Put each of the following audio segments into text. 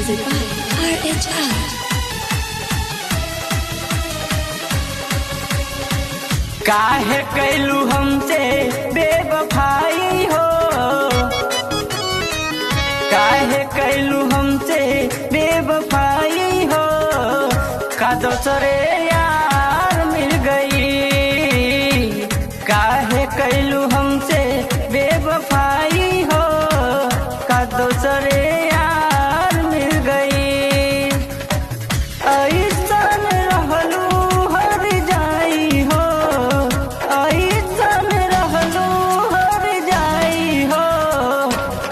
Music by RHR. काहे कैलू हमसे बेवफाई हो, काहे कैलू हमसे बेवफाई हो, का दोसरे यार मिल गई। काहे कैलू हमसे बेवफाई हो, का दोसरे यार मिल गई। ऐसन रहलू हर जाई हो, ऐसन रहलू हर जाई हो,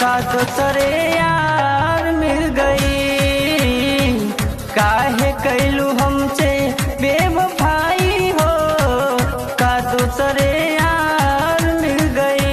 का दोसरे यार मिल गई। काहे कैलू हमसे बेवफाई हो, का दोसरे यार मिल गई।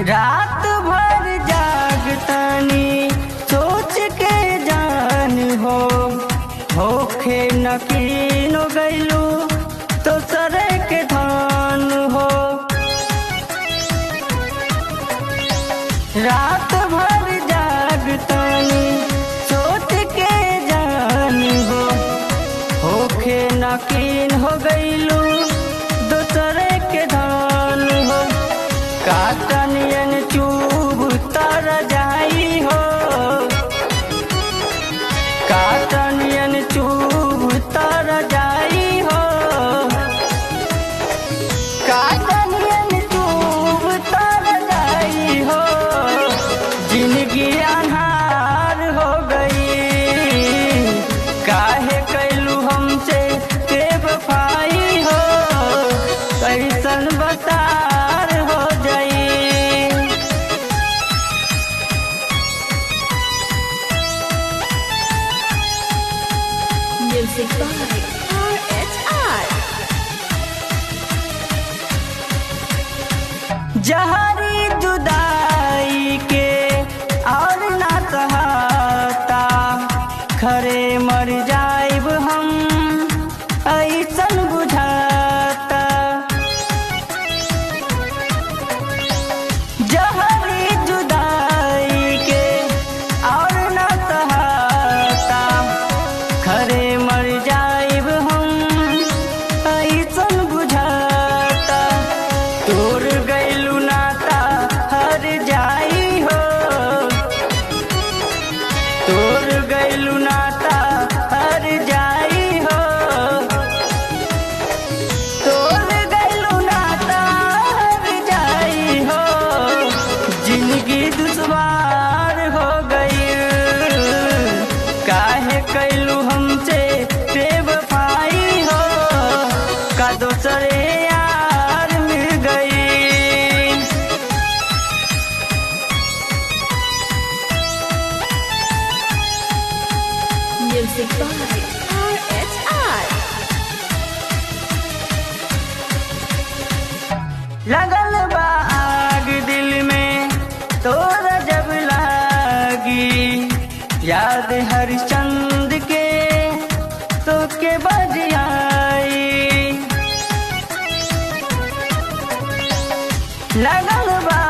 रात भर जागतानी सोच के जान हो, होखे नकीनो गैलू तो सरे के धान हो। रात भर जागतानी सोच के जान हो, होखे नकीन हो गैलू दोसरे के धान हो। काटनियन चूब तर जाई हो, काटनियन चूब तर जाई हो, काटनियन चूब तर जाई हो, जिंदगी अन्हार हो गई। काहे कैलू हमसे बेवफाई हो, कैसन बतार हो जाई। Music by RHR. जहरी जुदाई के और ना सहाता, खरे मर जाइब हम ऐसन बुझाता। जहरी जुदाई के और ना सहाता, खरे मर जाइब हम ऐसन बुझाता। तोर गैलू नाता हर जाई हो, तोर गैलू नाता हर जाई हो, तोर गैलू नाता हर जाई हो, जिंदगी दुश्वार हो गई। काहे कैलू हमसे बेवफाई हो, का दोसरे यार मिल गई। Music by RHR. लगल बा आग दिल में तोरा जब लागी, याद हरिश्चंद के तो के बज आई। लगल बा